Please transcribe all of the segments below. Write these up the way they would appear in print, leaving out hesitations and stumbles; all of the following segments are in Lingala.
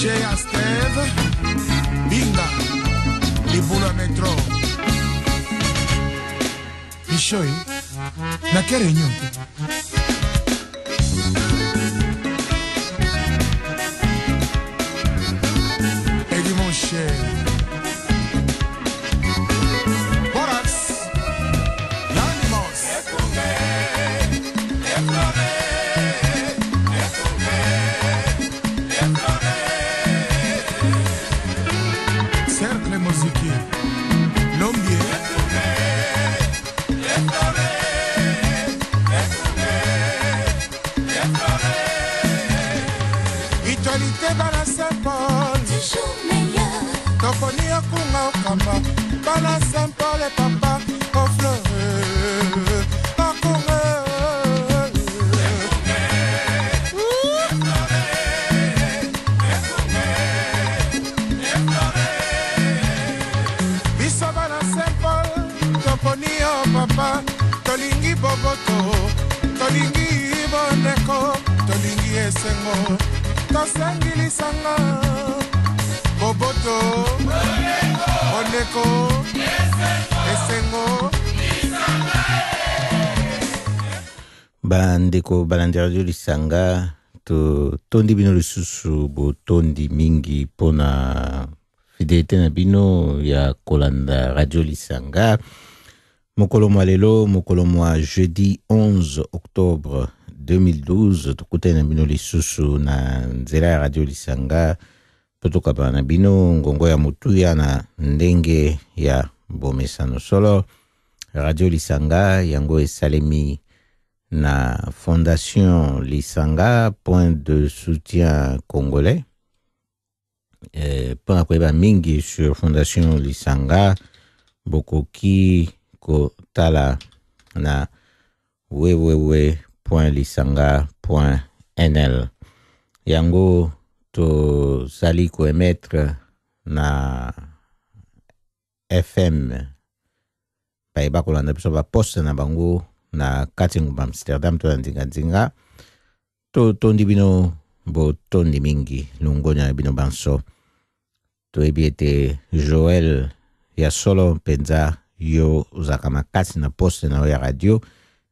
Shea Steve Binga Libula Metro Mishoi nake réunion te. Eddie mon cher Borax Lanimos Cercle Moziki Lombier Itualité bana Saint-Paul Toujours meilleur. Toponi okunga okamba bana Saint-Paul et papa ofleur okunga. Biso bana Saint-Paul toponi yo papa, tolingi boboto, tolingi bondeko, tolingi esengo, tosengi lisanga boboto, bondeko, esengo. Bandeko balandi Radio Lisanga, totondi bino lisusu botondi mingi mpona fidelité na bino ya kolanda Radio Lisanga. Mokolo mwa lelo, mokolo mwa jeudi 11 octobre 2012, tokutani na bino lisusu na nzela ya Radio Lisanga mpo tokabana na bino ngongo ya motuya na ndenge ya bomesano. Solo Radio Lisanga yango esalemi na Fondation Lisanga, point de soutien congolais. Mpona koyeba mingi sur Fondation Lisanga, bokoki kotala na www.lisanga.nl. Yango tozali koemettre na FM. Bayeba kolanda biso baposte na bango na kati ngumba Amsterdam to na nzinganzinga. Totondi bino botondi mingi, longonya na bino banso. Toyebi ete Joel ya solo mpenza yo ozalaka makasi na poste na yo ya radio,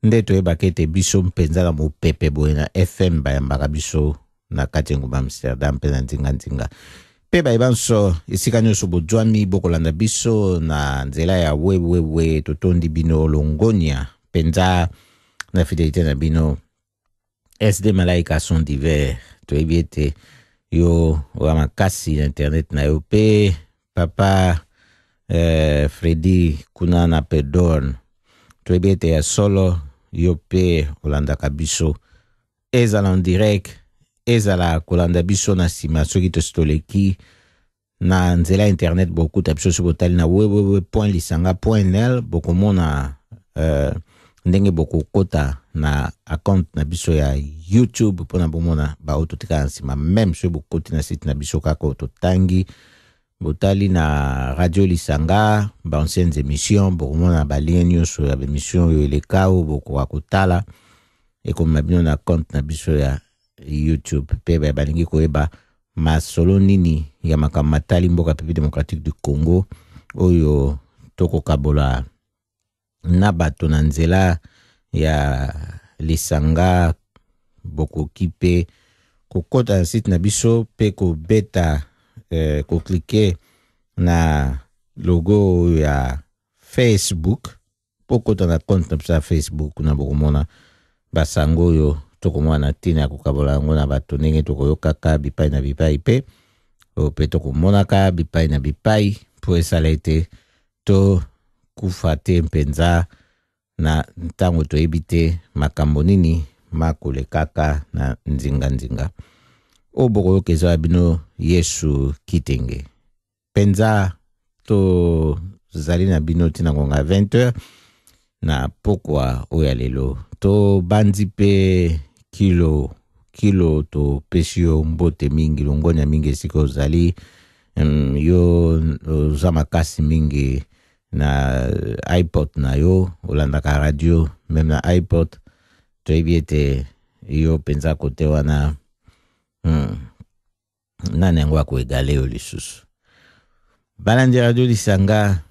nde toyebaka ete biso mpenza na mopepe boye na FM bayambaka biso na kati ya ngumba Amsterdam mpe na nzinganzinga. Mpe bayeba nso esika nyonso bozwami bokolanda biso na nzela ya www. Totondi bino longonia mpenza na fidelité na bino. SD Malaika son divers, toyebi ete yo oya makasi na internet na yo. Mpe papa Fredi kuna na Pedorn, toyebi ete ya solo yo mpe olandaka biso, ezala en direct, ezala kolanda biso na nsima soki tosi toleki na nzela ya internet. Bokuta biso soki botali na www.lisanga.nl, bokomona ndenge bokokota na account na biso ya YouTube mpona bomona baoyo totikala na nsima. Meme soki bokoti na site na biso kaka oyo totangi, botali na Radio Lisanga baanciennes émissions, bokomona balien nyonso ya baémission oyo eleka oyo bokoka kotala, ekomema bino na compte na biso ya YouTube. Mpe balingi koyeba masolo nini ya makambo matali mboka République démocratique du Congo oyo tokokabola na bato na nzela ya Lisanga, bokoki mpe kokɔta na site na biso mpe kobeta koklike na logo oyo ya Facebook mpo kota na compte na biso ya Facebook. Kuna bokomona basango oyo tokomona na ntina ya kokabola yango na bato, ndenge tokoyokaka bipai na bipai mpe oyo mpe tokomonaka bipai na bipai, mpo esala ete tokufa te mpenza na ntango toyebi te makambo nini makolekaka na nzinganzinga. Oyo bokoyoka eza ya bino Yesu Kitenge. Mpenza tozali na bino ntina ngonga 20 heures na pokwa oyo ya lelo. Tobandi mpe kilo kilo, topesi yo mbote mingi, longonya mingi esika ozali. Yo oza makasi mingi na iPod na yo, olandaka radio meme na iPod. Toyebi ete yo mpenza kote wana. Nani yango akoegale yo lisusu? Balandi Radio Lisanga,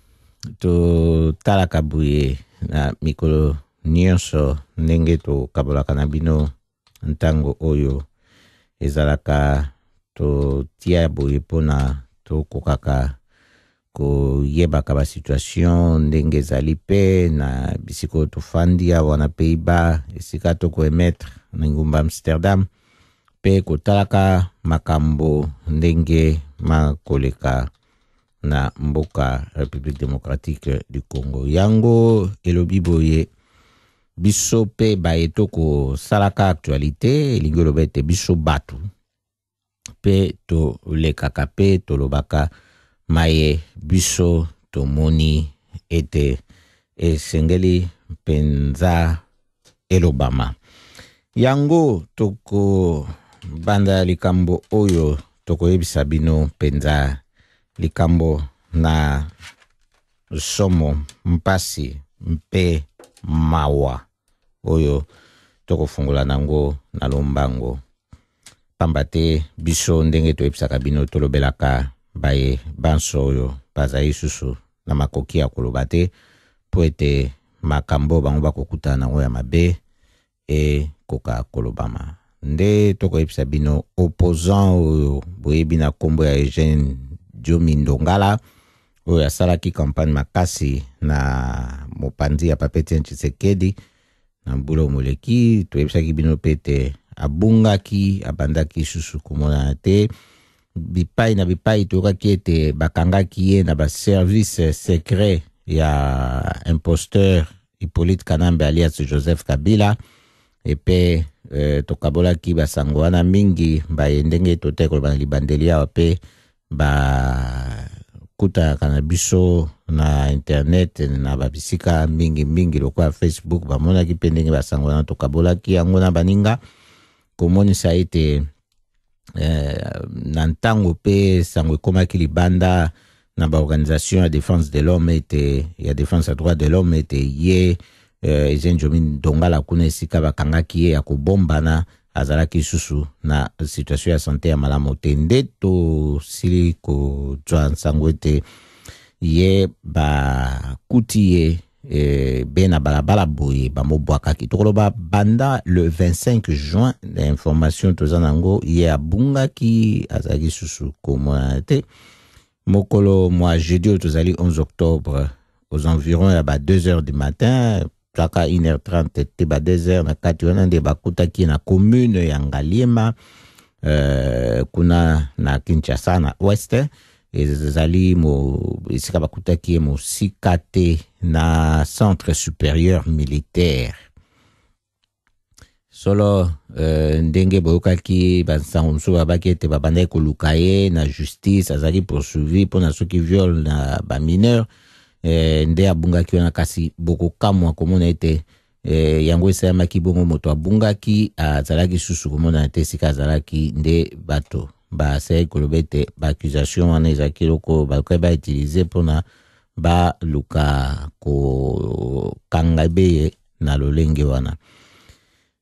totalaka boye na mikolo nyonso ndenge tokabolaka na bino ntango oyo ezalaka totia boye mpona tokokaka koyebaka basituation ndenge ezali mpe na bisika oyo tofandi awa na Pays-Bas, esika tokoemettre na engumba Amsterdam, mpe kotalaka makambo ndenge makoleka na mboka République démocratique du Congo. Yango elobi boye, biso mpe baye tokosalaka actualité, elingi oloba ete biso bato mpe tolekaka mpe tolobaka maye biso tomoni ete esengeli mpenza elobama. Yango tokobanda likambo oyo tokoyebisa bino mpenza likambo na somo, mpasi mpe mawa oyo tokofungola nango na lombango, pamba te biso ndenge toyebisaka bino tolobelaka baye banso oyo bazali susu na makoki ya koloba te, mpo ete makambo bango bakokutana nango ya mabe ekoka kolobama. Nde tokoyebisa bino opposant oyo boyebi na nkombo ya Eugène Diomi Ndongala, oyo asalaki campagne makasi na mopanzi ya Papa Etienne Tshisekedi na mbula moleki. Toyebisaki bino mpe ete abungaki, abandaki susu komonana te bipai na bipai. Toyokaki ete bakangaki ye na baservice secret ya imposteur Hippolyte Kanambe alias Joseph Kabila. Epe tokabolaki basango wana mingi baye ndenge tote koloba na libandeli awa, mpe bakutanaka na biso na internet na babisika mingimingi lokola Facebook. Bamonaki mpe ndenge basango wana tokabolaki yango na baninga, komonisa ete na ntango mpe sango ekomaki libanda na baorganisation ya défense de l'homme, ete ya défense ya droit de l'homme, ete ye Eugène Diomi Ndongala kuna esika bakangaki ye ya kobombana azalaki susu na situation ya santé ya malamu te. Nde tosili kozwa nsango ete ye bakuti ye be na balabala boye bamobwakaki. Tokoloba banda le 25 juin, na information toza nango, ye abungaki, azalaki susu komonana te. Mokolo mwa jeudi oyo tozali 11 octobre, aux environs ya ba 2 heures du matin, kaka 1h30 te, ba 2 heures na kati wana, nde bakutaki na commune ya Ngaliema, kuna na Kinshasa na ouest. Ezali esika bakutaki ye mosika te na Centre supérieur militaire. Solo ndenge boyokaki bansango mosusu babaki ete babandaki koluka ye na justice, azalaki poursuivi mpona soki viol na bamineur, nde abungaki wana. Kasi bokokamwa komona ete yango esalamaki bongo, moto abungaki, azalaki susu komonana te esika azalaki. Nde bato basalaki koloba ete baaccusation wana ezalaki eloko bakoki bautiliser mpona baluka kokanga be ye na lolenge wana.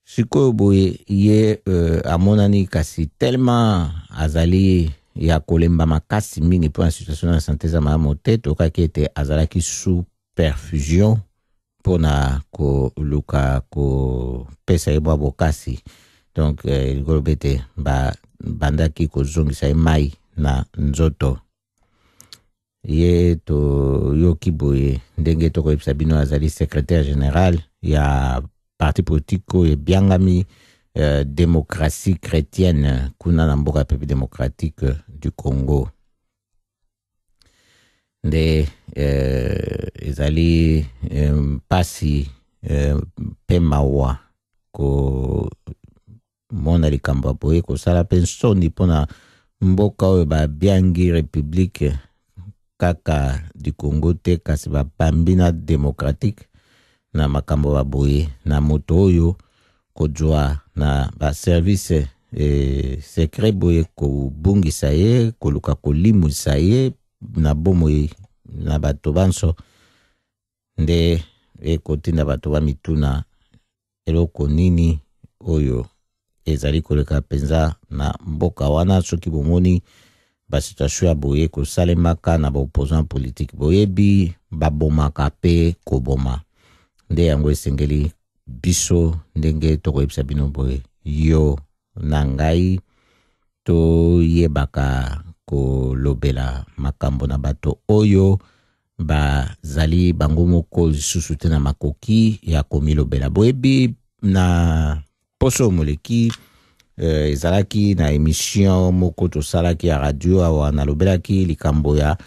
Sikoyo boye ye amonani, kasi tellement azali ya kolemba makasi mingi mpo na situation na santé eza malamu te, tokaki ete azalaki sous perfusion mpona koluka kopesa ye mwa bokasi. Donc elingi koloba ete babandaki kozongisa ye mai na nzoto. Ye toyoki boye ndenge tokoyebisa bino, azali secrétaire général ya parti politique oyo ebiangami Démocratie chrétienne kuna na mboka République démocratique du Congo. Nde ezali mpasi mpe mawa komona likambo ya boye, kosala mpe nsoni mpona mboka oyo babiangi République kaka du Congo te, kasi babambi na démocratique na makambo ya boye, na moto oyo kozwa na baservice secret boye, kobungisa ye, koluka kolimwisa ye na bomoi na bato banso. Nde ekotinda bato bamituna eloko nini oyo ezali koleka mpenza na mboka wana. Soki bomoni basituation ya boye kosalemaka na baopposant politique, boyebi babomaka mpe koboma. Nde yango esengeli biso ndenge tokoyebisa bino boye, yo na ngai toyebaka kolobela makambo na bato oyo bazali bango moko lisusu te na makoki ya komilobela. Boyebi na poso moleki ezalaki na emission moko tosalaki ya radio awa, nalobelaki likambo ya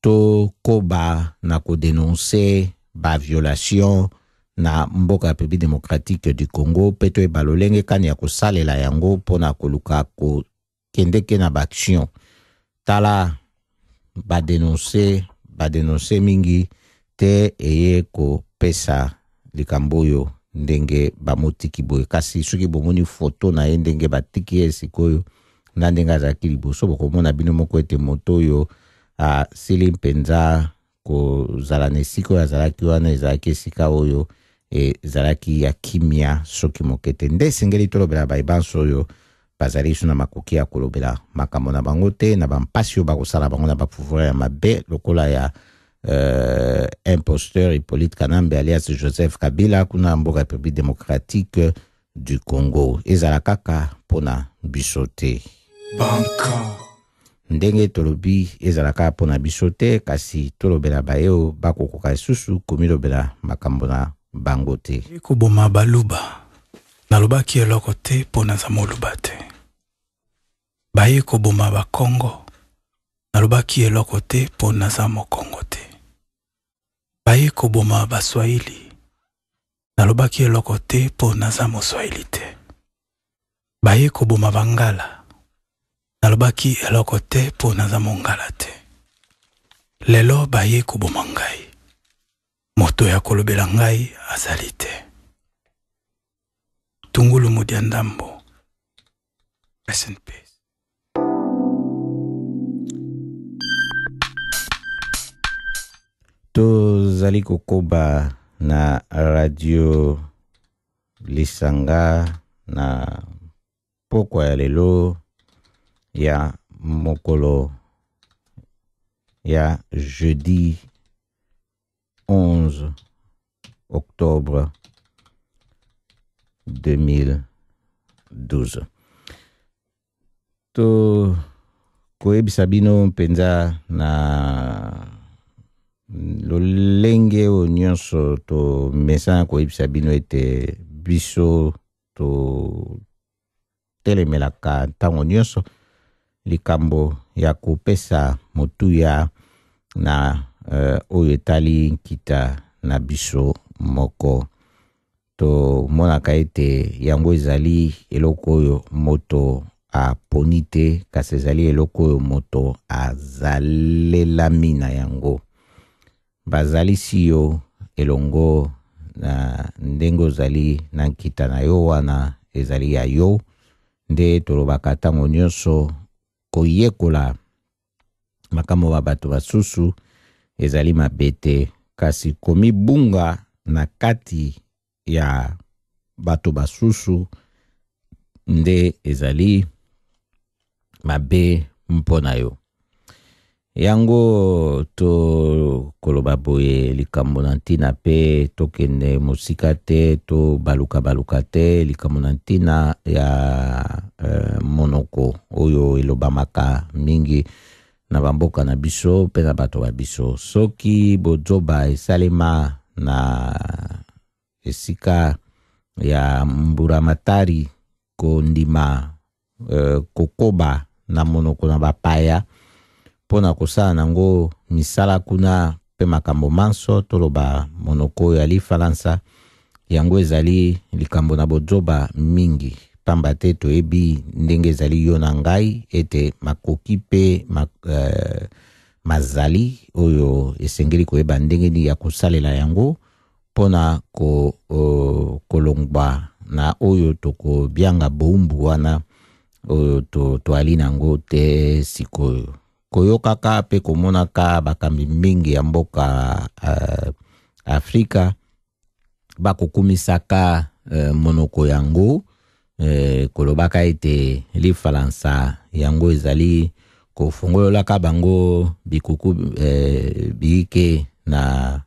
tokoba na kodenonse baviolation na mboka ya République démocratique du Congo, mpe toyeba lolenge kani ya kosalela yango mpona koluka kokendeke na baaction. Tala badenonse mingi te eye kopesa likambo oyo ndenge bamotiki boye. Kasi soki bomoni foto na ye ndenge batiki ye sikoyo na ndenge azalaki liboso, bokomona bino moko ete moto oyo asili mpenza kozala na esika oyo azalaki wana, ezalaki esika oyo ezalaki ya kimia soki moke te. Nde esengeli tolobela bayebanso oyo bazali so na makoki ya kolobela makambo na bango te, na bampasi oyo bakosala bango na bapouvoir ya mabe lokola ya imposteur Hippolyte Kanambe alias Joseph Kabila kuna mboka République démocratique du Congo. Ezala kaka mpona biso te. Banka. Ndenge tolobi ezala kaka mpona biso te, kasi tolobela baye oyo bakokoka lisusu komilobela makambo na bango te. Koboma baluba, nalobaki eloko te mpo naza moluba te. Baye koboma bakongo, nalobaki eloko te mpo naza mokongo te. Baye koboma baswahili, nalobaki eloko te mpo naza moswahili te. Baye koboma bangala, nalobaki eloko te mpo naza mongala te. Lelo baye koboma ngai, moto ya kolobela ngai azali te. Tungulu Mudia Ndambo, rest in peace. Tozali kokoba na radio Lisanga na pokwa ya lelo ya mokolo ya jeudi 11 octobre 2012. To koyebisa bino mpenza na lolenge oyo nyonso tomesana koyebisa bino ete biso totelemelaka ntango nyonso likambo ya kopesa motuya na oyo etali nkita na biso moko. Tomonaka ete yango ezali eloko oyo moto aponi te, kasi ezali eloko oyo moto azalelami na yango. Bazalisi yo elongo na ndenge ozali na nkita na yo wana ezali ya yo. Nde tolobaka ntango nyonso koyekola makambo ya bato basusu ezali mabe te, kasi komibunga na kati ya bato basusu nde ezali mabe mpo na yo. Yango tokoloba boye likambo na ntina pe tokende mosika te, to baluka-baluka te, likambo na ntina ya monoko oyo elobamaka mingi na bamboka na biso pe na bato ba biso. Soki bozoba esalema na esika ya mburamatari kondima kokoba na monoko na bapaya mpona kosala nango misala kuna pe makambo manso, toloba monoko ya lifalansa, yango ezali likambo na bozoba mingi, pamba te toyebi ndenge ezali yo na ngai ete makoki pe mazali oyo esengeli koyeba ndenge nini ya kosalela yango mpona kolongwa na oyo tokobianga boumbu wana oyo toali nango te sikoyo. Koyokaka pe komonaka bakambi mingi ya mboka Afrika bakokumisaka monoko yango. Kolobaka ete lifalansa yango ezali kofungololaka bango bikuku biike na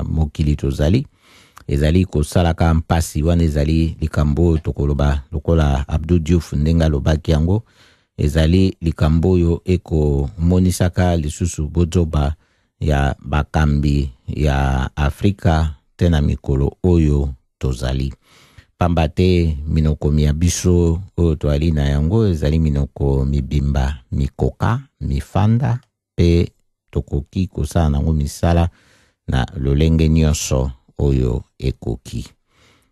mokili tozali, ezali kosalaka mpasi. Wana ezali likambo oyo tokoloba lokola Abdou Diouf ndenge alobaki yango, ezali likambo oyo ekomonisaka lisusu bozoba ya bakambi ya Afrika te na mikolo oyo tozali, pamba te minoko mia biso oyo toali na yango ezali minoko mibimba, mikoka, mifanda, mpe tokoki kosala nango misala na lolenge nyonso oyo ekoki.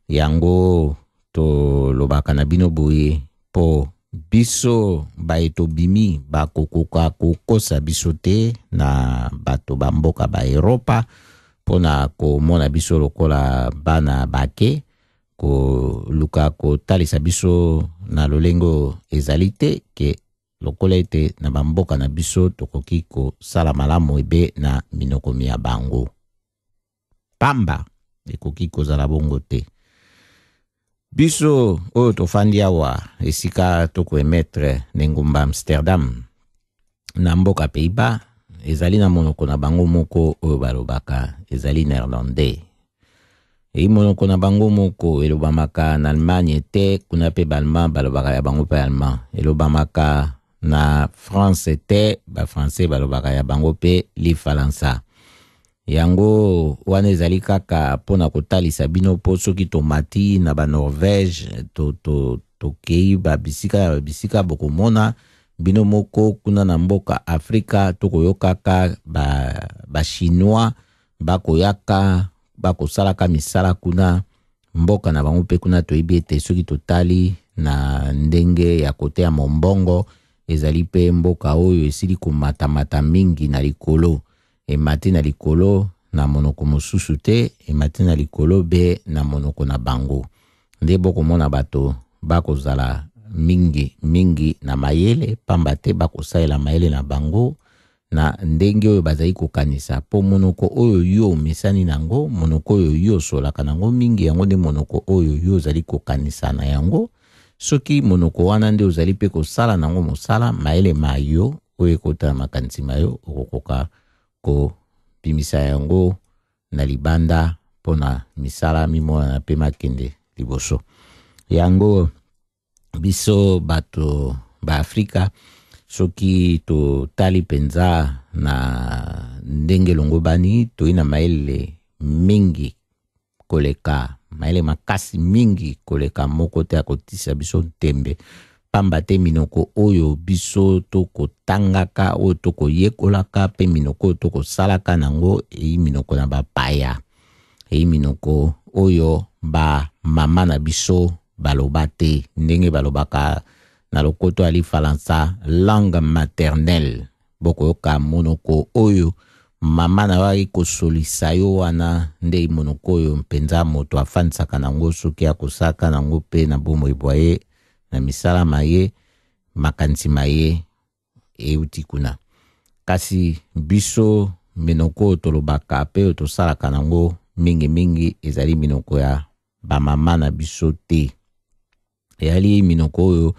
Yango tolobaka na bino boye mpo biso baye tobimi bakokoka kokosa biso te na bato ba mboka ba Eropa mpona komona biso lokola bana bake, koluka kotalisa biso na lolenge ezali te ke lokola ete na bamboka na biso tokoki kosala malamu ebe na minoko mia bango. Pamba ekoki kozala bongo te. Biso oyo tofandi awa esika tokoemetre na engumba Amsterdam na mboka Pays-Bas, ezali na monoko na bango moko oyo balobaka, ezali néerlandais. Eyi monoko na bango moko elobamaka na Allemagne te, kuna mpe baallemand balobaka ya bango mpe allemand. Elobamaka na France te, bafrançais balobaka ya bango mpe lifalansa. Yango wana ezali kaka mpona kotalisa bino mpo soki tomati na banorvège, tokei babisika ya babisika, bokomona bino moko kuna na mboka Afrika tokoyokaka bachinois bakoyaka, bakosalaka misala kuna mboka na bango. Mpe kuna toyebi ete soki totali na ndenge ya kote ya mombongo, ezali mpe mboka oyo esili komatamata mingi na likolo. Emati na likolo na monoko mosusu te, emati na likolo be na monoko na bango. Nde bokomona bato bakozala mingi mingi na mayele, pamba te bakosalela mayele na bango na ndenge oyo bazali kokanisa, mpo monoko oyo yo omesani nango, monoko oyo yo osolaka nango mingi, yango nde monoko oyo yo ozali kokanisa na yango. Soki monoko wana nde ozali mpe kosala nango mosala, mayele ma yo oyo ekota na makanisi ma yo okokoka kobimisa yango na libanda mpona misala mimonana mpe makende liboso. Yango biso bato ba Afrika, soki totali mpenza na ndenge elongobani, toyi na mayele mingi koleka, mayele makasi mingi koleka moko te akotisa biso ntembe, pamba te minoko oyo biso tokotangaka, oyo tokoyekolaka, mpe minoko oyo tokosalaka nango eyi minoko na bapaya, eyi minoko oyo bamama na biso baloba te, ndenge balobaka na lokoto ya lifalansa langue maternelle. Bokoyoka monoko oyo mama na yo ayaki kosolisa yo, wana nde monoko oyo mpenza moto afandisaka nango soki akosaka nango mpe na bomoi bwa ye, na misala ma ye, makanisi ma ye euti kuna. Kasi biso minoko oyo tolobaka mpe oyo tosalaka nango mingimingi ezali minoko ya bamama na biso te, eyali minoko oyo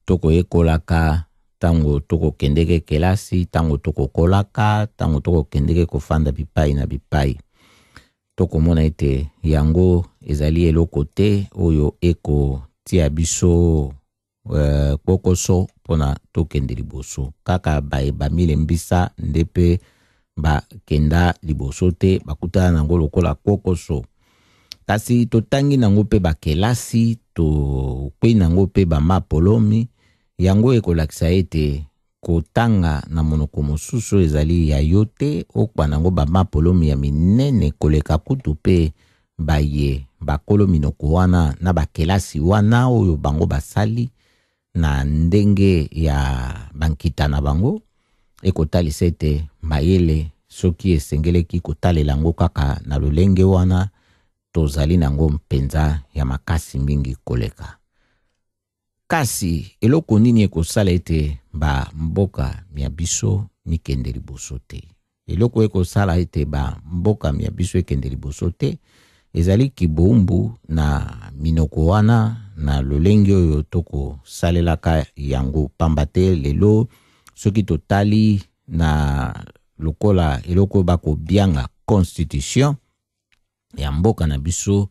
tokoyekolaka ntango tokokendeke kelasi, ntango tokokolaka, ntango tokokendeke kofanda bipai na bipai. Tokomona ete yango ezali eloko te oyo ekotia biso kokoso mpona tokende liboso. Kaka baye bamilembisa nde mpe bakenda liboso te, bakutana nango lokola kokoso. Kasi totangi nango mpe bakelasi, tokwei nango mpe bamapolomi. Yango ekolakisa ete kotanga na monoko mosusu ezali ya yo te, okwa nango bamapolomi ya minene koleka kutu mpe baye bakolo minoko wana na bakelasi wana oyo bango basali na ndenge ya bankita na bango. Ekotalisa ete mayele, soki esengeleki kotalela yango kaka na lolenge wana, tozali nango mpenza ya makasi mingi koleka. Kasi eloko nini ekosala ete bamboka mia biso mikende liboso te? Eloko ekosala ete bamboka mia biso ekende liboso te Ezali kibumbu na minoko wana na lolenge oyo tokosalelaka yango, pamba te lelo soki totali na lokola eloko oyo bakobianga constitution ya mboka na biso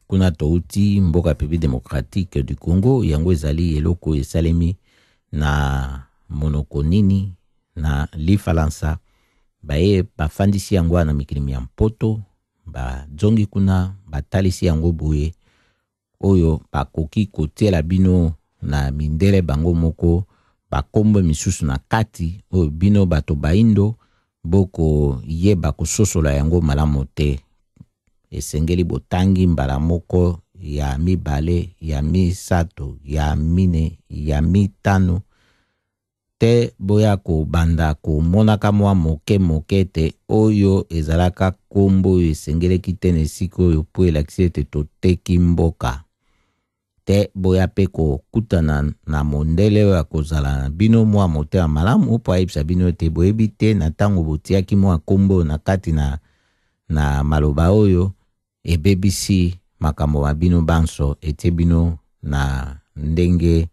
kuna touti, mboka République démocratique du Congo, yango ezali eloko esalemi na monoko nini? Na lifalansa. Baye bafandisi yango wana na mikili ya mpoto, bazongi kuna batalisi yango boye, oyo bakoki kotiela bino na mindele bango moko bakombo misusu na kati, oyo bino bato baindo bokoyeba kososola yango malamu te. Esengeli botangi mbala moko, ya mibale, ya misato, ya mine, ya mitano te, boya kobanda komonaka mwa moke moke ete oyo ezalaka kombo oyo esengeleki te na esika oyo, mpo elakisi ete toteki mboka te. Boya mpe kokutana na mondele oyo akozala na bino mwa motema malamu mpo ayebisa bino ete boyebi te na ntango botiaki mwa kombo na kati na maloba oyo ebebisi makambo ma bino banso, etie bino na ndenge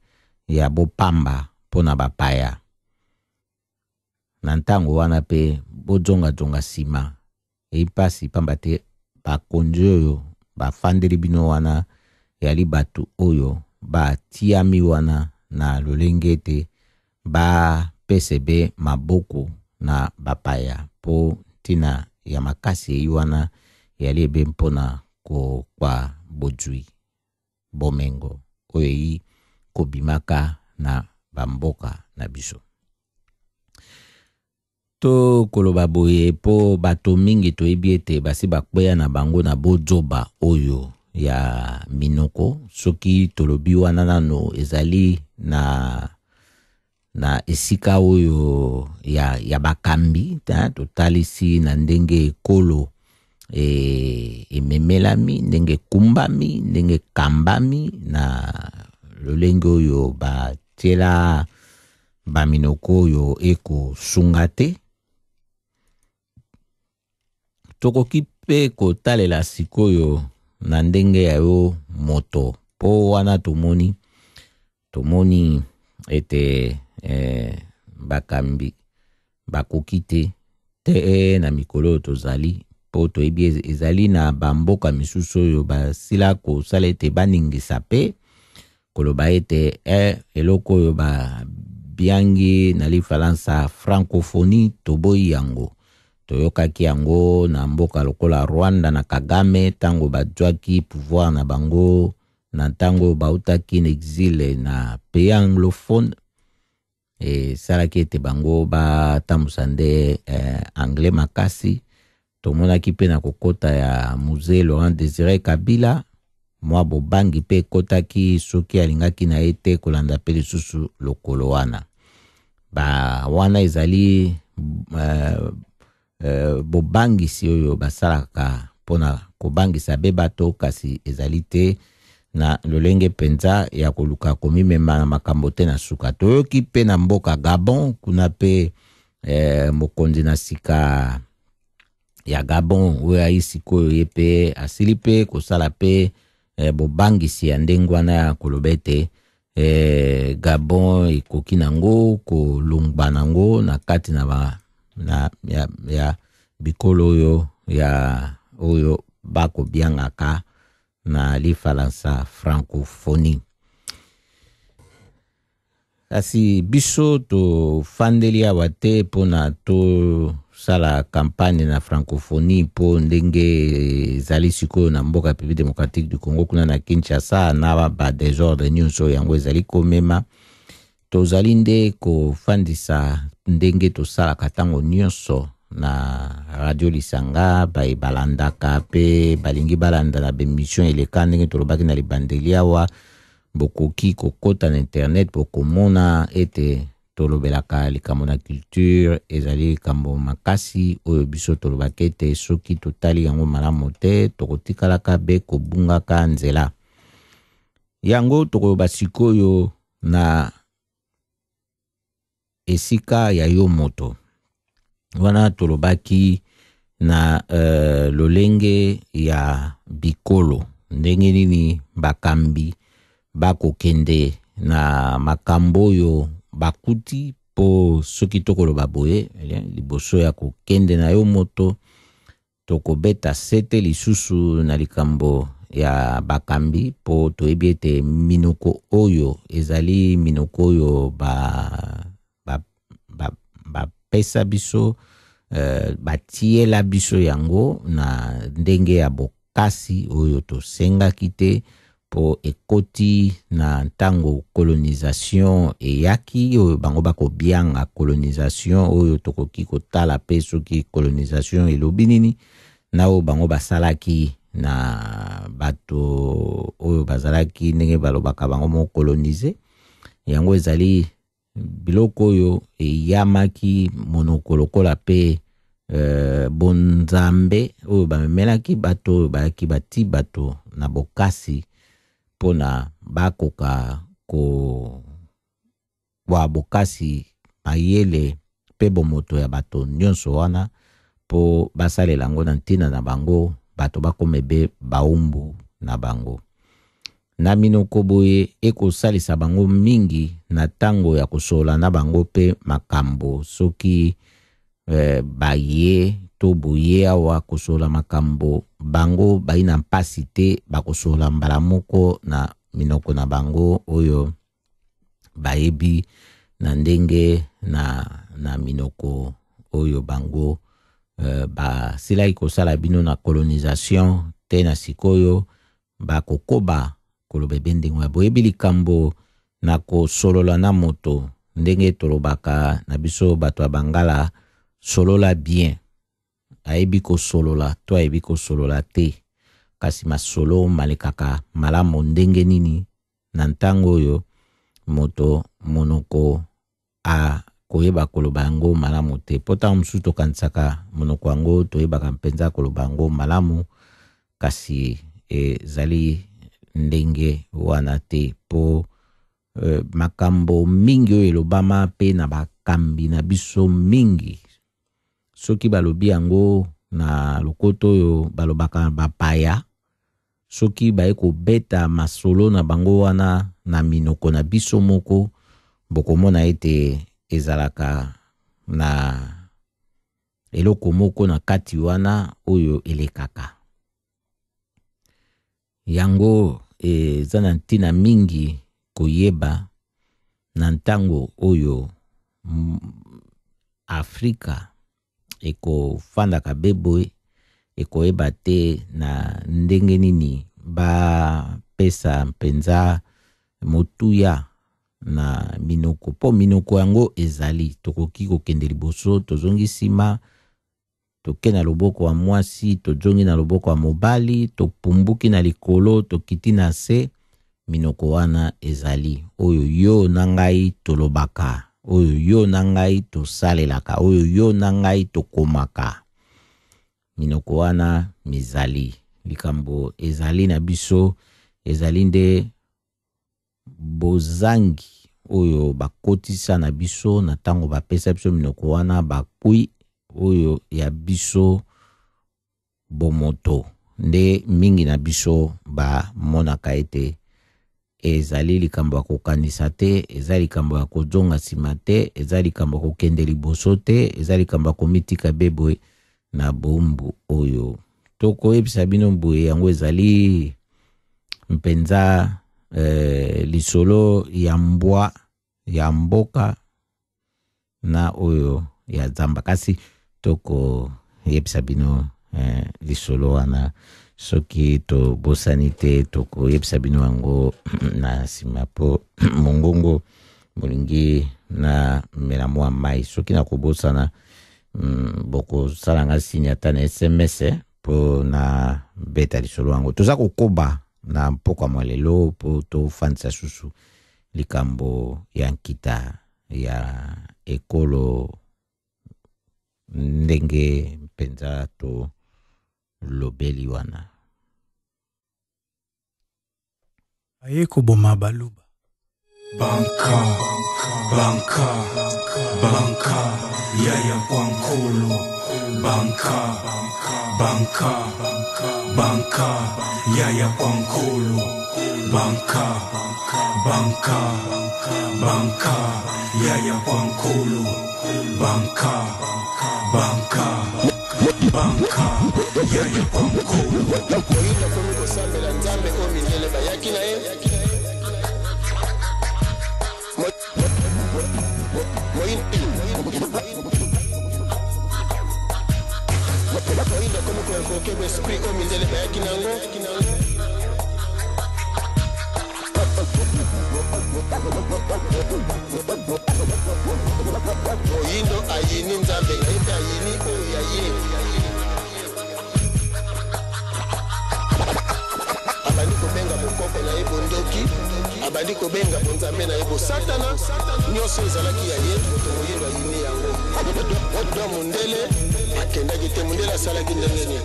ya bopamba mpo na bapaya. Na ntango wana mpe bozongazonga nsima eyi mpasi, pamba te bakonzi oyo bafandeli bino wana yali bato oyo batiami wana na lolenge ete bapese be maboko na bapaya, mpo ntina ya makasi eyi wana yali ebe mpona kokwa bozwi bomengo oyo eyi kobimaka na bamboka na biso. To koloba boye mpo bato mingi toyebi ete basi bakweya na bango na bozoba oyo ya minoko. Soki tolobi wana nano ezali na esika oyo ya bakambi, totalisi na ndenge ekolo ememelami, ndenge ekumbami, ndenge ekambami, na lolenge oyo batiela baminoko oyo ekosunga te. Tokoki mpe kotalela sikoyo na ndenge ya yo moto, mpo wana tomoni ete bakambi bakoki te te na mikolo oyo tozali, mpo toyebi ezali na bamboka misusu oyo basila kosala ete baningisa mpe koloba ete eloko oyo babiangi na lifalansa francophonie toboyi yango. Toyokaki yango na mboka lokola Rwanda na Kagame ntango bazwaki pouvoir na bango, na ntango bautaki na exil na pays anglophone, esalaki ete bango batambusa nde anglais makasi. Tomonaki mpe na kokota ya Mzee Laurent Désiré Kabila mwa bobangi mpe ekotaki soki alingaki na ye te kolanda mpe lisusu lokolo wana. Ba wana ezali bobangisi oyo basalaka mpona kobangisa be bato, kasi ezali te na lolenge mpenza ya koluka komimema na makambo te na suka. Toyoki mpe na mboka Gabon kuna mpe mokonzi na sika ya Gabon oyo ayi sikoyo, ye mpe asili mpe kosala mpe bobangisi ya ndenge wana ya koloba ete Gabon ekoki nango kolongba nango na kati na, ba, na ya bikolo oyo ya oyo bakobiangaka na lifalansa francophonie. Kasi biso tofandeli awa te mpona tosala campagne na francophonie, mpo ndenge ezali sikoyo na mboka République démocratique du Congo kuna na Kinshasa na badésordre nyonso yango ezali komema. Tozali nde kofandisa ndenge tosalaka ntango nyonso na radio Lisanga, baye balandaka mpe balingi balanda na bemission eleka ndenge tolobaki na libandeli awa. Bokoki kokota na internet, bokomona ete tolobelaka likambo na culture, ezali likambo makasi oyo biso tolobaka ete soki totali yango malamu te tokotikalaka be kobungaka nzela yango. Tokoloba sikoyo na esika ya yo moto wana tolobaki. Na lolenge ya bikolo, ndenge nini bakambi bakokende na makambo oyo bakuti? Mpo soki tokoloba boye, liboso ya kokende na yo moto, tokobeta sete lisusu na likambo ya bakambi, mpo toyebi ete minoko oyo ezali minoko oyo bapesa biso, batiela biso yango na ndenge ya bokasi oyo tosengaki te, mpo ekoti na ntango colonisation eyaki, oyo bango bakobianga colonisation, oyo tokoki kotala mpe soki colonisation elobi nini, na oyo bango basalaki na bato oyo bazalaki, ndenge balobaka bango moko, colonisé. Yango ezali biloko oyo eyamaki monoko lokola mpe bonzambe oyo bamemelaki bato oyo bayaki bati bato na bokasi mpona bakoka kozwa bokasi, mayele mpe bomoto ya bato nyonso wana, mpo basalela yango na ntina na bango, bato bakoma ebe baumbu na bango. Na minoko boye ekosalisa bango mingi na ntango ya kosolola na bango mpe makambo. Soki baye to boye awa kosolola makambo, bango bai na mpasi te, bakosolola mbala moko na minoko na bango oyo bayebi na ndenge na minoko oyo bango basilaki kosala bino na colonisation te. Na sikoyo bakokoba koloba ebe ndenge ya boyebi likambo na kosolola na moto, ndenge tolobaka na biso bato ya Bangala, solola bien, ayebi kosolola to ayebi kosolola te, kasi masolo malekaka malamu ndenge nini na ntango oyo moto monoko akoyeba koloba yango malamu te? Mpo ntango mosusu tokanisaka monoko yango toyebaka mpenza koloba yango malamu, kasi ezali ndenge wana te, mpo makambo mingi oyo elobama mpe na bakambi na biso mingi, soki balobi yango na lokoto oyo balobaka bapaya, soki baye kobeta masolo na bango wana na minoko na biso moko, bokomona ete ezalaka na eloko moko na kati wana oyo elekaka. Yango eza na ntina mingi koyeba na ntango oyo Afrika ekofandaka be boye, ekoyeba te na ndenge nini bapesa mpenza motuya na minoko, mpo minoko yango ezali. Tokoki kokende liboso, tozongi nsima, toke na loboko ya mwasi, tozongi na loboko ya mobali, topumbuki na likolo, tokiti na se, minoko wana ezali oyo yo na ngai tolobaka, oyo yo na ngai tosalelaka, oyo yo na ngai tokomaka. Minoko wana mizali. Likambo ezali na biso ezali nde bozangi oyo bakotisa na biso na ntango bapesa biso minoko wana, bakwi oyo ya biso bomoto nde mingi na biso bamonaka ete ezali likambo ya kokanisa te, eza likambo ya kozonga nsima te, eza likambo ya kokende liboso te, eza likambo ya komitika be boye na bombu oyo. Tokoyebisa bino boye, yango ezali mpenza lisolo ya mbwa ya mboka na oyo ya zamba, kasi tokoyebisa bino lisolo wana soki tobosani te, tokoyebisa bino yango na nsima, mpo mongongo bolingi na mela mwa mai. Soki nakobosana, bokosala nga signe ata na SMS mpo na beta lisolo yango. Toza kokoba na mpokwa mwa lelo mpo tofandisa susu likambo ya nkita ya ekolo, ndenge mpenza tolobeli wana. Aye koboma Baluba. Banka, banka, banka, yaya kwankolo. Banka, banka, banka, yaya kwa nkolo. Banka, banka, banka, yaya kwa nkolo. Banka, banka, banka, yaya kwa nkolo. Moyindo akomi kosambela Nzambe oyo mindele bayaki na ye. Moyindo akomi koinvoke baesprit oyo mindele bayaki na yango. Moyindo ayini Nzambe ye mpe ayini oyo ya ye. Abandi kobenga bokoko na ye bondoki, abandi kobenga bonzambe na ye bosatana. Nyonso ezalaki ya ye, moto moyindo ayini yango. Do mondele akendaki te, mondele asalaki ndenge nini?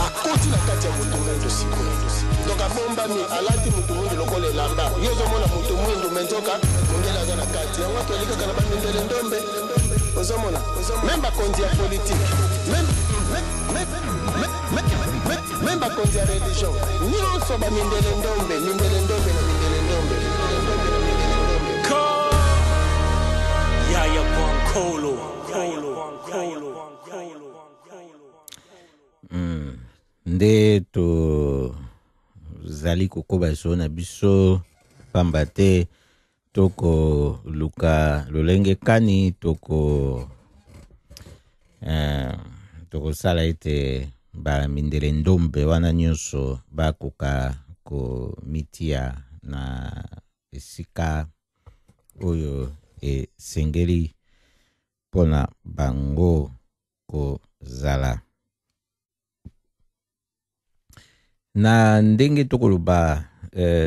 Akoti na kati ya moto mwindo sikoyo. Donc abombami, alati moto mwindo lokola elamba. Yo ozomona moto mwindo, me nzoka mondele aza na kati. Yango toyali kaka na bamindele ndombe. Ozomona meme bakonzi ya politike, meme bakonzi ya religion, nyonso bamindele ndombe, mindele ndombe na mindele ndombe. Yaya kwa nkolo. Kolo, kolo, kolo. Nde tozali kokoba lisolo na biso, pamba te tokoluka lolenge kani tokosala ete bamindele ndombe wana nyonso bakoka komitia na esika oyo esengeli mpona bango kozala. Na ndenge tokoloba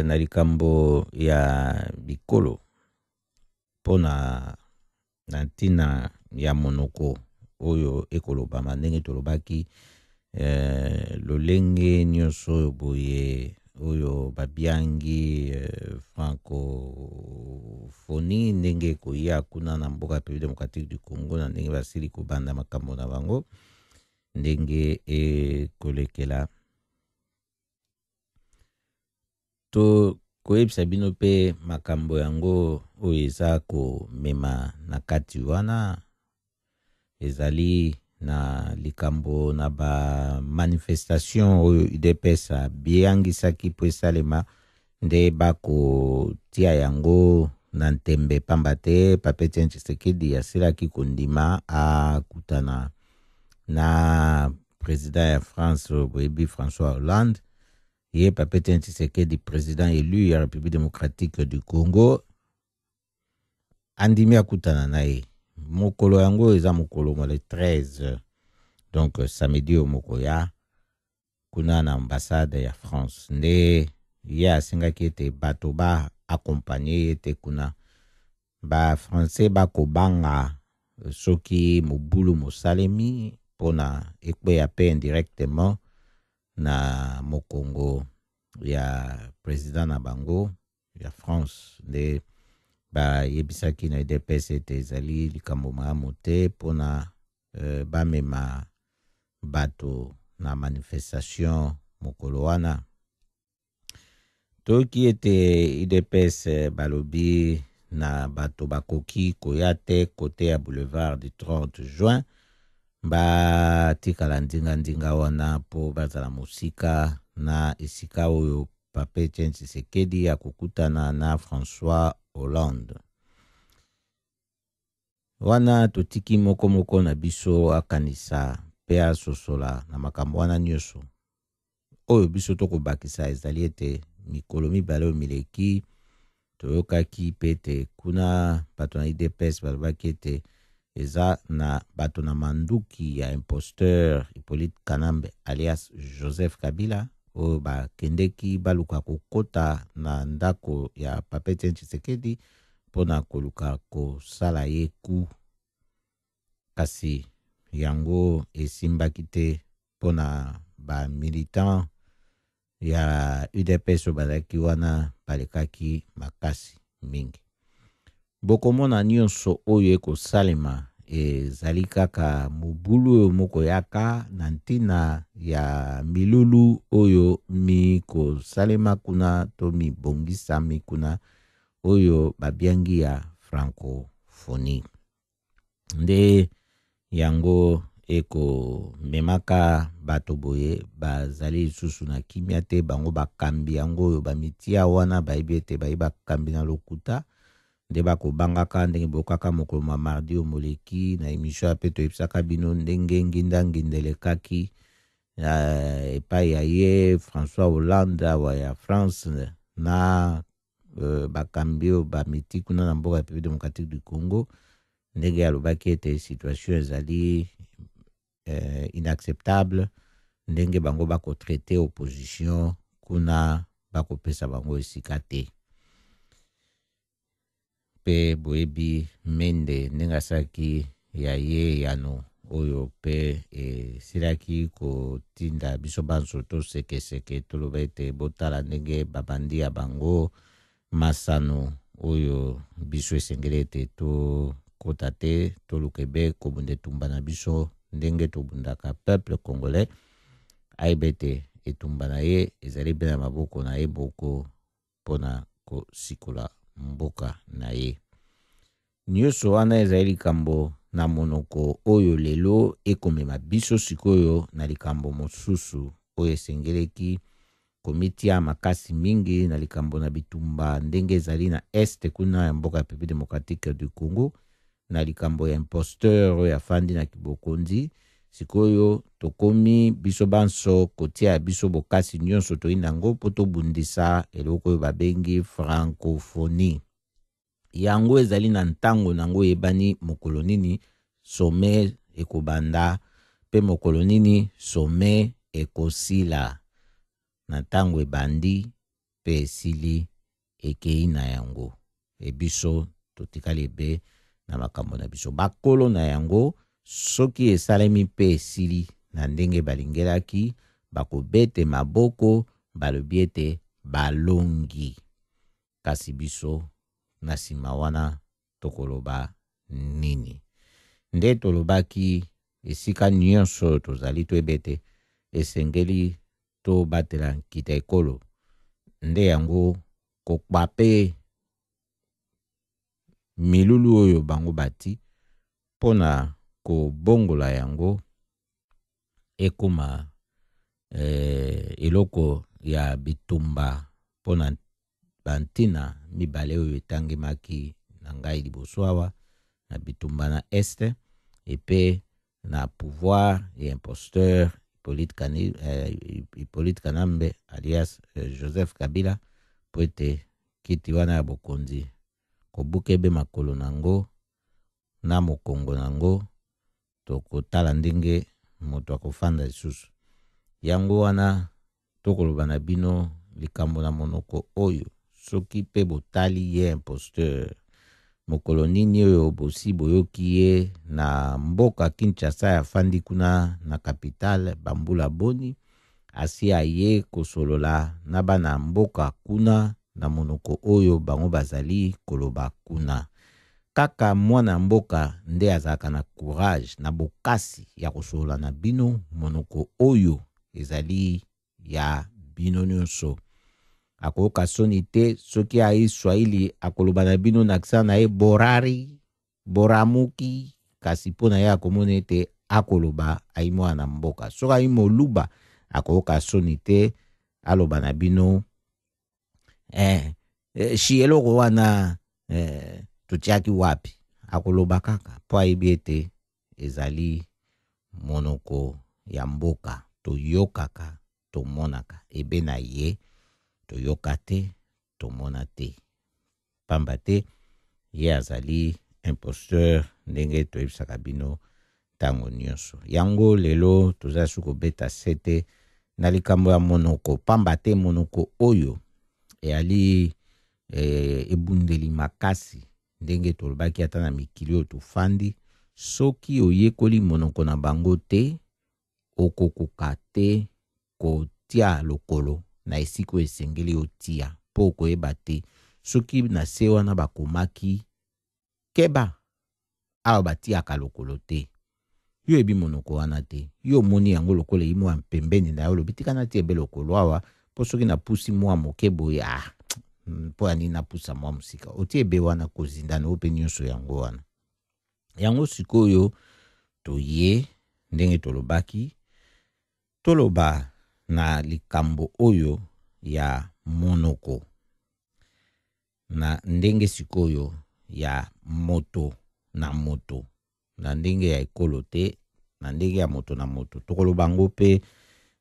na likambo ya bikolo mpona na ntina ya monoko oyo ekolobama, ndenge tolobaki lolenge nyonso oyo boye oyo babiangi francophonie, ndenge ekoya kuna na mboka République démocratique du Congo, na ndenge basili kobanda makambo na bango, ndenge ekolekela. To koyebisa bino mpe makambo yango oyo eza komema na kati wana, ezali na likambo na ba manifestation oyo UDPS abiangisaki po esalema, nde bakotia yango na ntembe, pamba te Papa Etienne Tshisekedi asilaki kondima akutana na président ya France boyebi François Hollande. Ye Papa Etienne Tshisekedi, président élu ya République démocratique du Congo, andimi akutana na ye. Mokolo yango eza mokolo mwa le 13, donc samedi oyo mokoya, kuna na ambassade ya France. Nde ye asengaki ete bato ba accompagner ye te kuna. Ba français bakobanga soki mobulu mosalemi mpona ekweya mpe indirectement na mokongo ya président na bango ya France. Nde bayebisaki na UDPS ete ezali likambo malamu te mpona bamema bato na manifestation mokolo wana. Toyoki ete UDPS balobi na bato bakoki koya te kote ya boulevard du 30 juin, batikala ndinga-ndinga wana mpo bazala mosika na esika oyo Papa Etienne Tshisekedi akokutana na François Hollande. Wana totiki moko moko na biso akanisa mpe asosola na makambo wana nyonso. Oyo biso tokobakisa ezali ete mikolo mibale oyo mileki toyokaki mpe ete kuna bato na UDPS balobaki ete eza na bato na manduki ya imposteur Hippolyte Kanambe alias Joseph Kabila oyo bakendeki baluka kokota na ndako ya Papa Etienne Tshisekedi mpona koluka kosala ye coup, kasi yango esimbaki te mpona ba militant ya UDPS oyo bazalaki wana balekaki makasi mingi. Bokomona nyonso oyo ekosalema ezali kaka mobulu oyo mokoyaka na ntina ya milulu oyo mikosalema kuna to mibongisami kuna oyo babiangi ya francophonie. Nde yango ekomemaka bato boye bazali lisusu na kimia te. Bango bakambi yango oyo bamitia wana bayebi ete baye bakambi na lokuta, nde bakobangaka ndenge boyokaka mokolo mwa mardi oyo moleki na emission ya pe toyebisaka bino ndenge nginda nginda elekaki epai ya ye François Hollande awa ya France na bakambi oyo bamiti kuna na mboka ya République démocratique du Congo, ndenge alobaki ete situation ezali inacceptable, ndenge bango bakotraite opposition kuna, bakopesa bango esika te. Mpe boyebi Mende ndenge asalaki ya ye eyano oyo mpe esilaki kotinda biso banso tosekeseke, toloba ete botala ndenge babandi ya bango masano oyo biso esengeli ete tokota te, toluka ebe kobunda etumba na biso ndenge tobundaka. Peuple congolais ayeba ete etumba na ye ezali mpe na maboko na ye moko mpona kosikola mboka na ye. Nyonso wana ezali likambo na monoko oyo lelo ekomema biso sikoyo na likambo mosusu oyo esengeleki komitia makasi mingi na likambo na bitumba ndenge ezali na este kuna ya mboka ya République démocratique du Congo, na likambo ya imposteur oyo afandi na kibokonzi. Sikoyo tokomi biso banso kotia biso bokasi nyonso toyini yango mpo tobundisa eloko oyo babengi francophonie. Yango ezali na ntango nango eyebani mokolo nini sommet ekobanda mpe mokolo nini sommet ekosila. Na ntango ebandi mpe esili ekei na yango, ebiso totikali ebe na makambo na biso bakolo na yango. Soki esalemi mpe esili na ndenge balingelaki, bakobete maboko, balobi ete balongi. Kasi biso na nsima wana tokoloba nini? Nde tolobaki esika nyonso tozali toyeba ete esengeli tobatela nkita ekolo, nde yango kokpa mpe milulu oyo bango bati mpona kobongola yango ekoma eloko ya bitumba mpona bantina mibale oyo etangemaki na ngai liboso awa, na bitumba na este epe na pouvoir ya imposteur Hippolyte Kanambe alias Joseph Kabila, po ete kiti wana ya bokonzi kobuka ebe makolo nango na mokongo nango, tokotala ndenge moto akofanda lisusu. Yango wana tokoloba na bino likambo na monoko oyo, soki mpe botali ye imposteur mokolo nini oyo bosi boyoki ye na mboka Kinshasa, afandi kuna na capitale bambula boni, asi aye kosolola na bana mboka kuna na monoko oyo bango bazali koloba kuna. Kaka mwana mboka nde azalaka na courage na bokasi ya kosolola na bino monoko oyo ezali ya bino nyonso. Akoyoka soni te soki ayi Swahili akoloba na bino na accent na ye borari boramuki, kasi mpo na ye akomona ete akoloba ayi mwana mboka. Soki ayi moluba akoyoka soni te aloba na bino shi eloko wana totiaki wapi, akoloba kaka mpo ayebi ete ezali monoko ya mboka toyokaka tomonaka ebe na ye toyoka te tomona te, pamba te ye azali imposteur ndenge toyebisaka bino ntango nyonso. Yango lelo toza su kobeta sete na likambo ya monoko, pamba te monoko oyo eyali ebundeli makasi ndenge tolobaki ata na mikili oyo tofandi. Soki oyekoli monoko na bango te, okokoka te kotia lokolo na esika oyo esengeli otia, mpo okoyeba te soki na se wana bakomaki. Keba, awa batiyaka lokolo te. Yo oyebi monoko wana te. Yo omoni yango lokola eyi mwa pembeni na yo, olobi tika natia ebe lokolo awa mpo soki napusi mwa moke boye, ah, mpo ya nini napusa mwa mosika? Otie ebe wana kozinda na yo mpe nyonso yango wana. Yango sikoyo toye ndenge tolobaki, toloba na likambo oyo ya monoko na ndenge sikoyo ya moto na moto, na ndenge ya ekolo te, na ndenge ya moto na moto. Tokoloba yango mpe,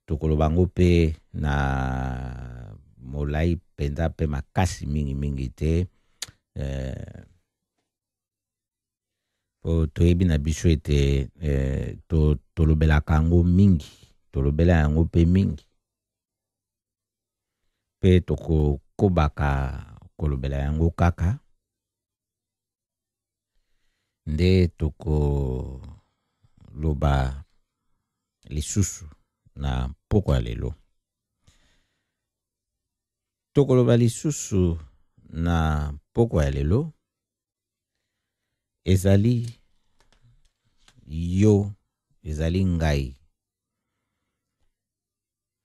tokoloba yango mpe na molai mpenza mpe makasi mingimingi te, po toyebi na biso ete tolobelaka yango mingi, tolobela yango mpe mingi, mpe tokokobaka kolobela yango kaka nde tokoloba lisusu na mpokwa ya lelo. Tokoloba lisusu na mpokwa ya lelo ezali yo, ezali ngai.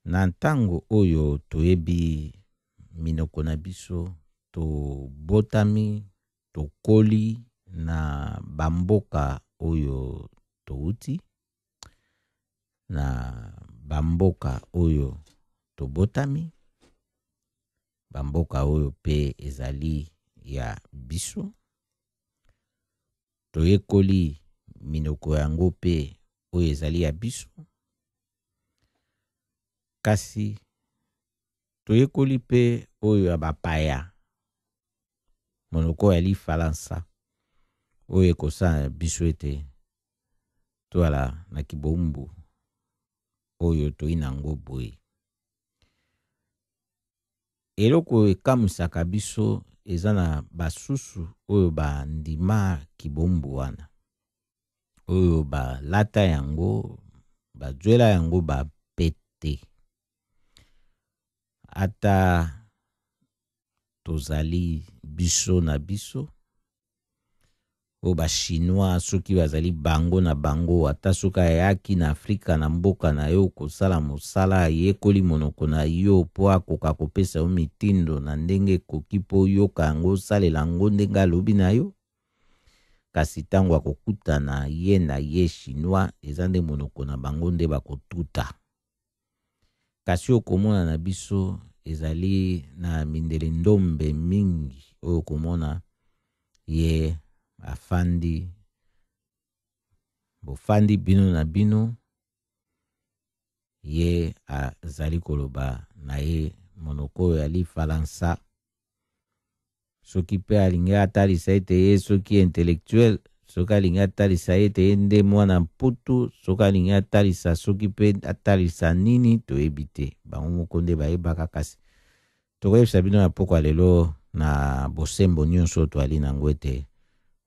Na ntango oyo toyebi minoko na biso, tobotami, tokoli na bamboka oyo touti, na bamboka oyo tobotami, bamboka oyo pe ezali ya biso, toyekoli minoko yango pe oyo ezali ya biso, kasi toyekoli pe oyo ya bapaya, monoko ya lifalansa oyo ekosala biso ete toala na kibombu oyo toyi nango boye. Eloko ekamwisaka biso eza na basusu oyo bandima kibombu wana, oyo balata yango, bazwela yango bapete. Ata tozali biso na biso, oyo ba chinois soki bazali bango na bango, ata soki ayaki na Afrika na mboka na yo kosala mosala, ayekoli monoko na yo po akoka kopesa yo mitindo na ndenge ekoki po oyoka yango, osalela yango ndenge alobi na yo. Kasi ntango akokutana ye na ye chinois, eza nde monoko na bango nde bakotuta. Kasi okomona na biso ezali na mindele ndombe mingi oyo okomona ye afandi, bofandi bino na bino, ye azali koloba na ye monoko oyo ya lifalansa. Soki pe alingi atalisa ete ye soki intellectuel, soki alingi atalisa ete ye nde mwana mputu, soki alingi atalisa soki pe atalisa nini, toyebi te, bango moko nde bayebaka. Kasi tokoyebisa bino na pokwa lelo na bosembo nyonso toali nango ete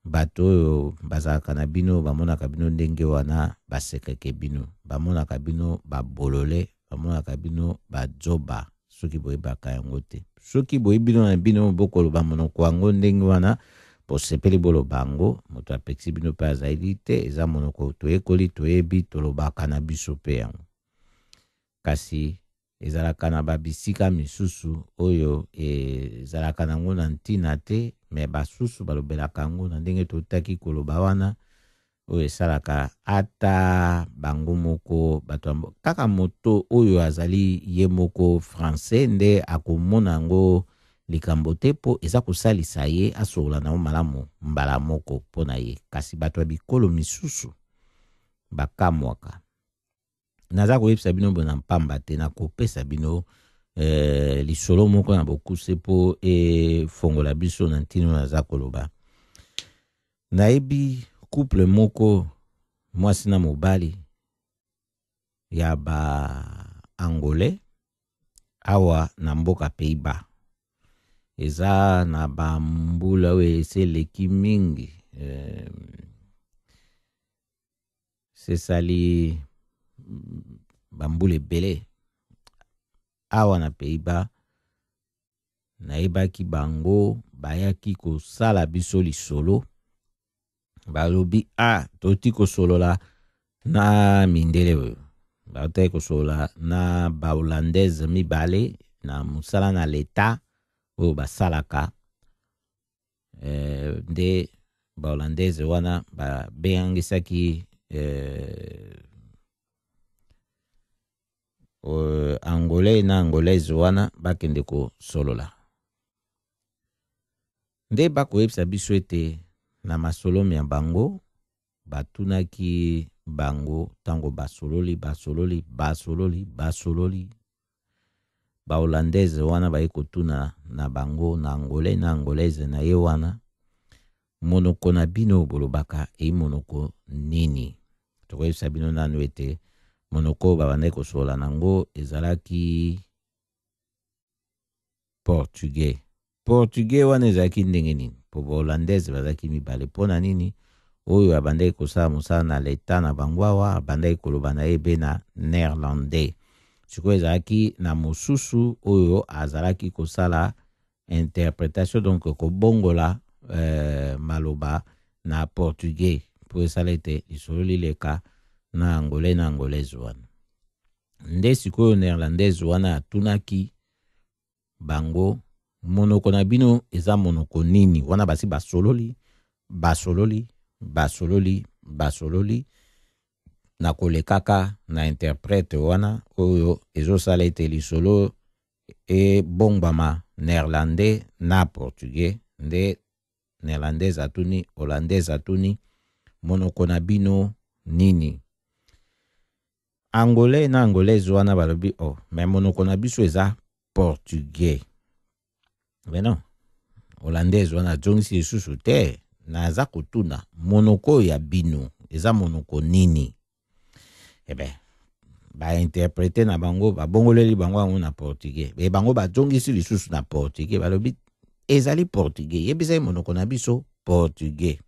bato oyo bazalaka na bino bamonaka bino ndenge wana, basekeke bino, bamonaka bino babolole, bamonaka bino bazoba. Soki boyebaka yango te, soki boyebi bino na bino bokoloba monoko yango ndenge wana, bosepeli boloba yango, moto apekisi bino mpe azali te. Eza monoko toyekoli, toyebi, tolobaka na biso mpe yango. Kasi ezalaka na babisika misusu oyo ezalaka nango na ntina te, me basusu balobelaka yango na ndenge totaki koloba wana, oyo esalaka ata bango moko bato ya kaka moto oyo azali ye moko français nde akomona yango likambo te, mpo eza kosalisa ye asolola nango malamu mbala moko mpo na ye. Kasi bato ya bikolo misusu bakamwaka. Naza koyebisa bino boye na mpamba te, nakopesa bino lisolo moko na bokuse mpo efongola biso na ntina oyo naza koloba. Nayebi couple moko, mwasi na mobali ya ba Angolais awa na mboka Pays-Bas. Eza na ba mbula oyo esi eleki mingi, sesali bambula ebele awa na Pays-Bas. Nayebaki bango bayaki kosala biso lisolo. Balobi a toti kosolola na mindele oyo bautaki kosolola na bahollandaise mibale na mosala na leta oyo basalaka nde bahollandaise wana babengisaki angolais na angolaise wana bakende kosolola. Nde bakoyebisa biso ete na masolo ya bango batunaki bango ntango basololi basololi basololi basololi bahollandaise wana baye kotuna na bango na angolais na angolaise na ye wana monoko na bino bolobaka ei monoko nini. Tokoyebisa bino nanu ete monoko babandaki kosolola nango ezalaki portugais. Portugais wana ezalaki ndenge nini? Po bahollandaise bazalaki mibale. Mpo na nini? Oyo abandaki kosala mosala na leta na bango awa abandaki koloba na ye be na néerlandais. Sikoyo ezalaki na mosusu oyo azalaki kosala interprétation, donc kobongola maloba na portugais mpo esala ete lisolo lileka na angolais na angolaise wana. Nde sikoyo néerlandaise wana atunaki bango monoko na bino eza monoko nini. Wana basi basololi basololi basololi basololi na kolekaka na interprète wana oyo ezosala ete lisolo ebongwama néerlandais na portugais. Nde néerlandaise atuni hollandaise atuni monoko na bino nini. Angolais na angolaise wana balobi oh mais monoko na biso eza portugais. Mais non, hollandaise wana azongisi lisusu te, naza kotuna monoko ya bino eza monoko nini. Ebe bainterprete na bango babongoleli bango yango na portugais, be bango bazongisi lisusu na portugais, balobi ezali portugais, yebisa ye monoko na biso portugais.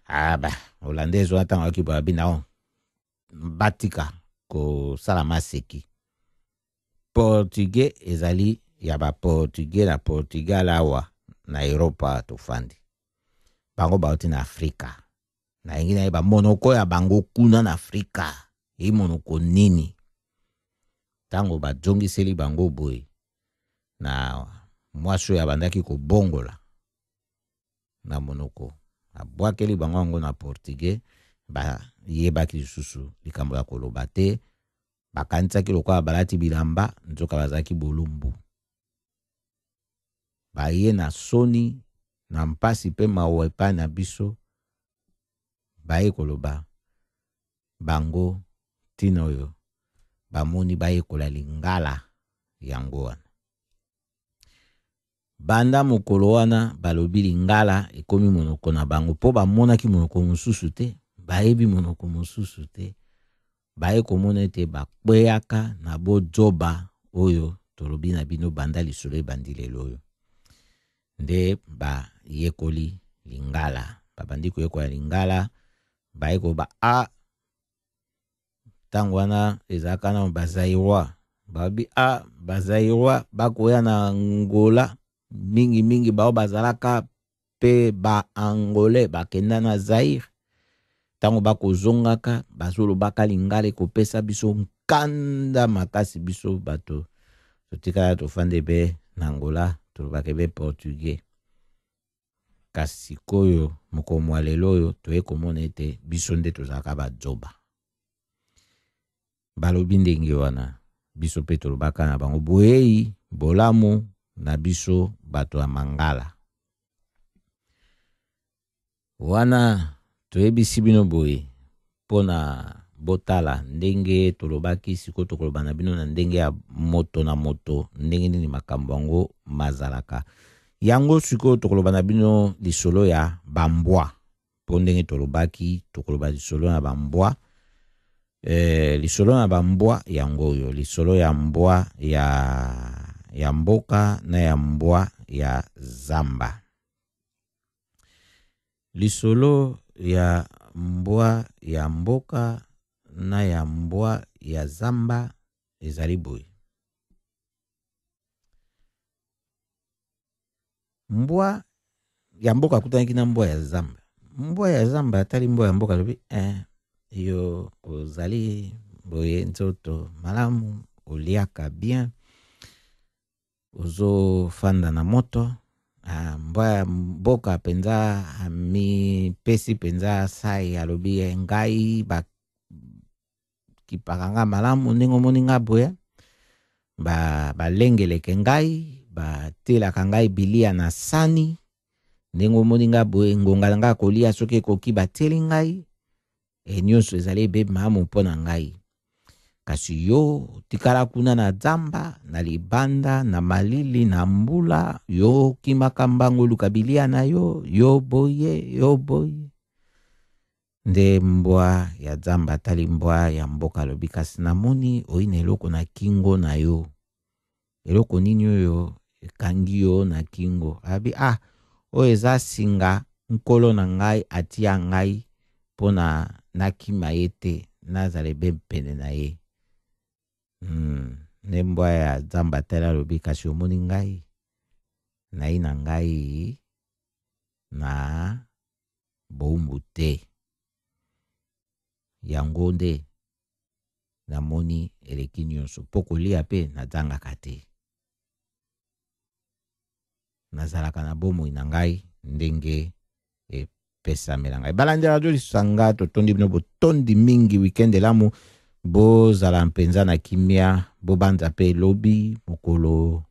Ah ba hollandaise wana ntango ayoki balobi nao batika kosala maseki. Portugais ezali ya baportugais na Portugal awa na Europa tofandi, bango bauti na Afrika. Nayengi nayeba monoko ya bango kuna na Afrika ei monoko nini. Ntango bazongiseli bango boye na mwasi oyo abandaki kobongola na monoko abwakeli bango yango na portugais, bayebaki lisusu likambo ya koloba te. Bakanisaki lokola balati bilamba, nzoka bazalaki bolumbu. Baye na soni na mpasi mpe mawa epai na biso, baye koloba bango ntina oyo bamoni bayekola lingala yango wana. Banda mokolo wana balobi lingala ekomi monoko na bango, mpo bamonaki monoko mosusu te, bayebi monoko mosusu te. Baye komona ete bakweyaka na bozoba oyo tolobi na bino banda lisolo ebandi lelo oyo. Nde bayekoli lingala, babandi koyekola lingala, baye koloba a ntango wana ezalaka na bazaïrois, babi a bazaïrois bakoya na Angola mingimingi, bao bazalaka mpe baangolais bakenda na Zaire. Ntango bakozongaka bazolobaka lingala ekopesa biso nkanda makasi. Biso bato totikala tofande be na Angola tolobaka be portugais. Kasi sikoyo mokolo mwa lelo oyo toye komona ete biso nde tozalaka bazoba. Balobi ndenge wana biso mpe tolobaka na bango boyei bolamu na biso bato ya mangala. Wana toyebisi bino boye mpona botala ndenge tolobaki. Sikoyo tokoloba na bino na ndenge ya moto na moto, ndenge nini makambo yango mazalaka. Yango sikoyo tokoloba na bino lisolo ya bambwa, mpo ndenge tolobaki tokoloba lisolo na bambwa. Lisolo na bambwa yango oyo, lisolo ya mbwa ya mboka na ya mbwa ya zamba. Lisolo ya mbwa ya mboka na ya mbwa ya zamba ezali boye. Mbwa ya mboka akutanaki na mbwa ya zamba. Mbwa ya zamba atali mbwa ya mboka alobi yo ozali boye nzoto malamu, oliaka bien, ozofanda na moto. Mbwa ya mboka mpenza amipesi mpenza sai, alobi ngai bakipaka nga malamu ndenge omoni nga boye, balengeleke ngai, batelaka ngai bilia na sani ndenge omoni nga boye, ngonga na ngai kolia soki ekoki bateli ngai, nyonso ezali ebe malamu mpo na ngai. Kasi yo tikala kuna na zamba, na libanda, na malili, na mbula, yo kimaka mbango luka bilia na yo, yo boye, yo boye. Nde mbwa ya zamba atali mbwa ya mboka alobi kasi namoni oyina eloko na kingo na yo, eloko nini oyo ekangi yo na kingo? Abi oyo eza singa nkolo na ngai atia ngai mpona nakima ye te, nazala ebe pene na ye. Nde mbwa ya zamba atali alobi kasi omoni ngai nai na ngai na bowumbu te, yango nde namoni eleki nyonso mpo kolia mpe nazangaka te, nazalaka na bomoi na ngai ndenge epesamela ngai. Balandi radio Lisanga, totondi bino botondi mingi, weekend elamu, bozala mpenza na kimia, bobanza mpe lobi mokolo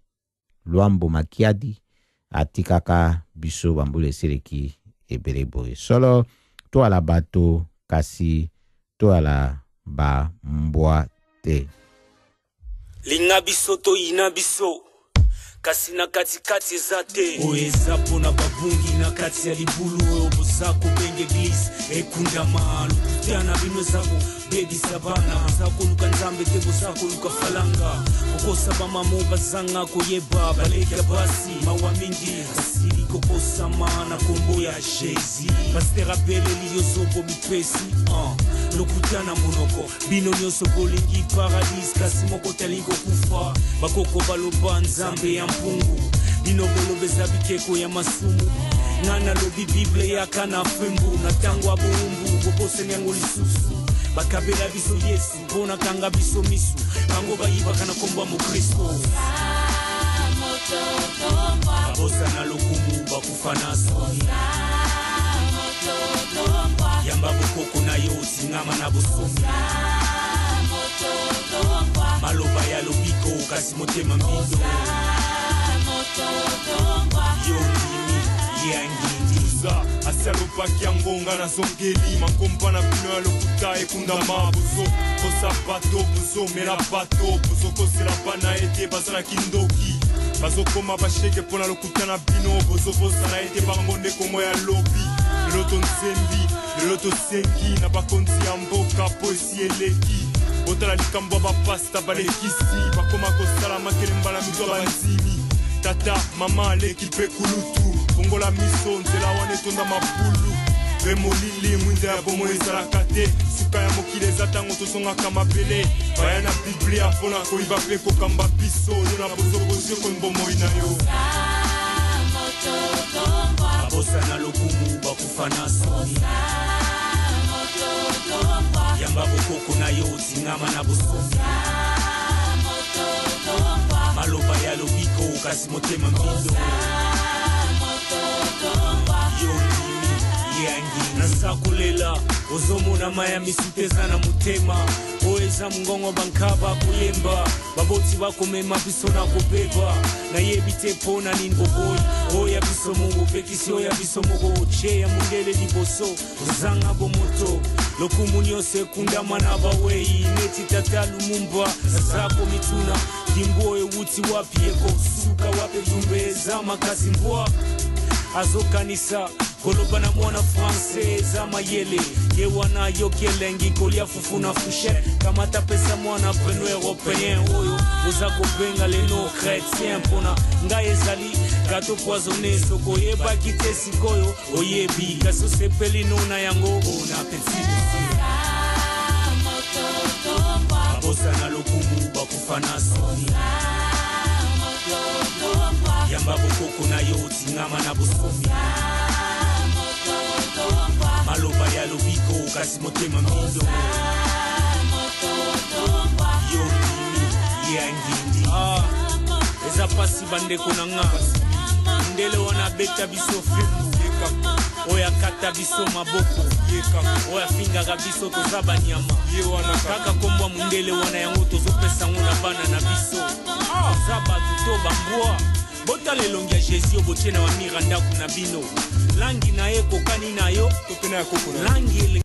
Lwambo Makiadi atikaka biso bambula eseleki ebele boye. Solo toala bato kasi toala bambwa te. Linga biso toyina biso kasi na katikati eza te. Oyo eza mpona babungi na kati ya libulu oyo boza kobenga eglise ekundama. Lokuta na bino eza kobebisa bana, boza koluka nzambe te, boza koluka falanga. Kokosa bamamo bazanga koyeba, baleki ya basi mawa mingi basili kokosama na kombo ya Jésus. Pasteur abeleli yo zobo mipesi lokuta na monoko, bino nyonso bolingi paradis kasi moko talingi kokufa. Bakoko baloba nzambe ya mpungu, bino boloba eza bikeko ya masumu. Nga nalobi bible yaka na fembu na ntango ya bowumbu, bobosani yango lisusu. Bakabela biso Yesu mpona kanga biso misu, bango bayibaka na kombo ya mokristo. Babosana lokumu bakufa na soni, yamba bokoko na yo tingama na bosomi. Maloba ya lobiko kasi motema mbindo, yo ndimi ye angindi. Asi alobaki yango nga nazongeli makomba na bino ya lokuta ekundama. Bozo kosa bato, bozomela bato, bozokosela bana ete bazalaki ndoki, bazokoma bashege mpona lokuta na bino. Bozobosana ete bango nde kongo ya lobi. Lelo tonzembi, lelo tosengi na bakonzi ya mboka po esi eleki. Botala likambo ya bapasta balekisi, bakoma kosala makelemba na mito ya bandimi. Tata mama aleki mpe kulutu, fongola miso, nzela wana etonda mabulu mpe molili, mwinda ya bomoi ezalaka te. Suka ya mokili eza ntango tozongaka mabele, baya na biblia mpona koyiba mpe kokamba biso. Yo na bozobozi okomi bomoi na yo. Babosana lokumu bakufa na soni, yamba bokoko na yo tingama na bosomi. Maloba ya lobiko kasi motema mbindo, yo ndimi ye angindi. Naza kolela ozomona maya misu te eza na motema, oyo eza mongongo bankaba koyemba, baboti bakomema biso na kobeba. Nayebi te mpo na nini boboyi oyo ya biso moko, opekisi oyo ya biso moko, otie ya mondele liboso, ozanga bomoto. Lokumu nyonso ekundama na bawei neti tata Lumumba. Naza komituna dimbu oyo ewuti wapi, ekosuka wapi, etumba eza makasi. Mbwa azokanisa koloba na mwana français eza mayele, ye wana ayoki elengi kolia fufu na fourchette. Kamata pesa mwana preno européen oyo oza kobenga leno chrétien, mpona ngai ezali gato poisonné. Soko oyebaki te sikoyo oyebi, kasi osepeli no na yango. Bon appétit. Babosana lokumu bakufa na soni, yamba bokoko na yo tingama na bosomi. Maloba ya lobiko kasi motema mbindo. Yo ndimi ye angindi. Ah, eza pasi bandeko na nga. Ndele wana abeta biso fimbu, oyo akata biso maboko, oyo afingaka biso toza banyama. Kaka kombo ya mundele wana yango tozopesa yango na bana na biso. Toza bato to bambwa. Botala elongi ya Jésus oyo botie na bamira ndako na bino. Langi na ye ekokani na yo, langi.